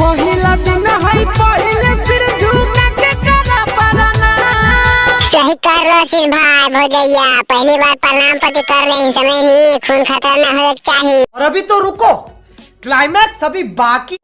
पहिला दिन है पहिले सिर झुका के करा परना। सही कर लो आशीष भाई भौजैया, पहली बार प्रणाम पति कर रहे समय नहीं, खून खतरा न होए के चाहिए। और अभी तो रुको, क्लाइमैक्स अभी बाकी।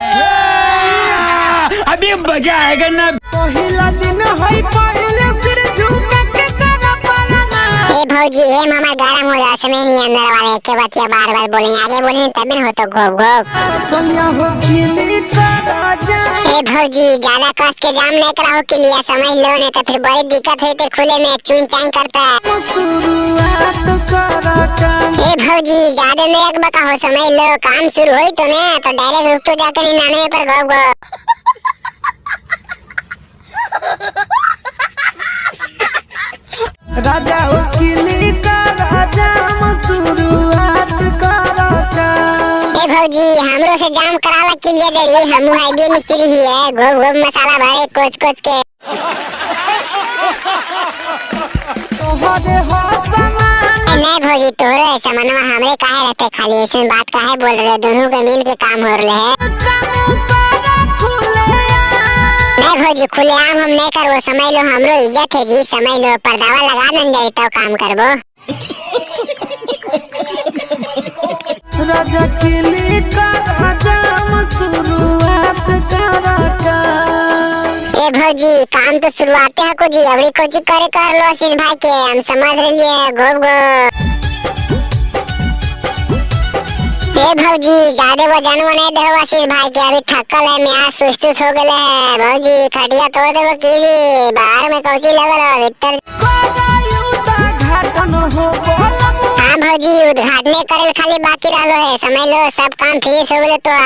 अभी मजा आएगा ना। पहिला दिन है पहिले सिर झुका के करा परना। हे भौजी, हे मामा गरम हो जा समय नहीं, अंदर वाले के बात बार बार बोले, आगे बोले तब न हो तो घोप घोप। सैया हो खिली करा जा। हे भौजी, ज्यादा कस के जाम नहीं कराओ के लिए, समझ लो, नहीं तो फिर बड़ी दिक्कत है, तो खुले में चुन चाई करता है। शुरुआत करा काम। हे भौजी, ज्यादा नहीं एक बका हो, समझ लो, काम शुरू हुई तो ना तो डायरेक्ट रुक तो जाकर 99 पर घोप घोप। राजा हो खिली करा जाम शुरुआत करा काम। हे भौजी, हमरो से जाम कराला के लिए दे रही, हमू है मिस्त्री ही है, घोप घोप मसाला भरे कोच कोच के। तोहरे हो समान। नहीं भौजी, तोहरे ऐसा मनवा हमरे काहे रहते, खाली ऐसे बात काहे बोल रहे, दोनों के मिल के काम हो रहे है। काम करा खुले आम। नहीं भौजी, खुले आम हम नहीं करबो, समझ लो, हमरो इज्जत है जी, समझ लो, पर्दावा लगा न जाए तो काम करबो। राजा खिली करा जाम शुरुआत करा काम। ए भौजी, काम तो शुरुआते है को जी, अबरी कोची करे कर लो आशीष भाई के, हम समझ रही है घोप घोप। ए भौजी, ज्यादा वजन नहीं देहो आशीष भाई के, अभी थकल है, मैं सुस्त हो गए है भौजी, खटिया तोड़ देबो की जी, बाहर में कोची लगल हो भीतर। उद्घाटन हो बोलमु। हाँ भौजी, उद्घाटन करे खाली बाकी रहलो है, समझ लो, सब काम फिनिश हो गए तो।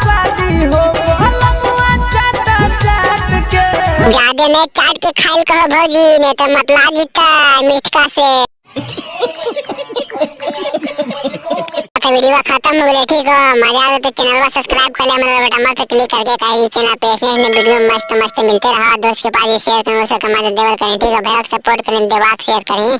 शादी हो बोलमुआ चाटा चाट के। ज्यादा नहीं चाट के खाइल कहो भौजी, नहीं तो मतला जीता मिठका से। तो वीडियो खत्म हो गई, ठीक हो, मजा आवे तो चैनल सब्सक्राइब कर ले, हमारे बटन पर क्लिक करके कहीं चैनल पे ऐसे वीडियो मस्त मस्त मिलते रहा, दोस्त के पास शेयर करें, उसका कमा देवर करें, ठीक है, भैया सपोर्ट करें, देवाक शेयर करें।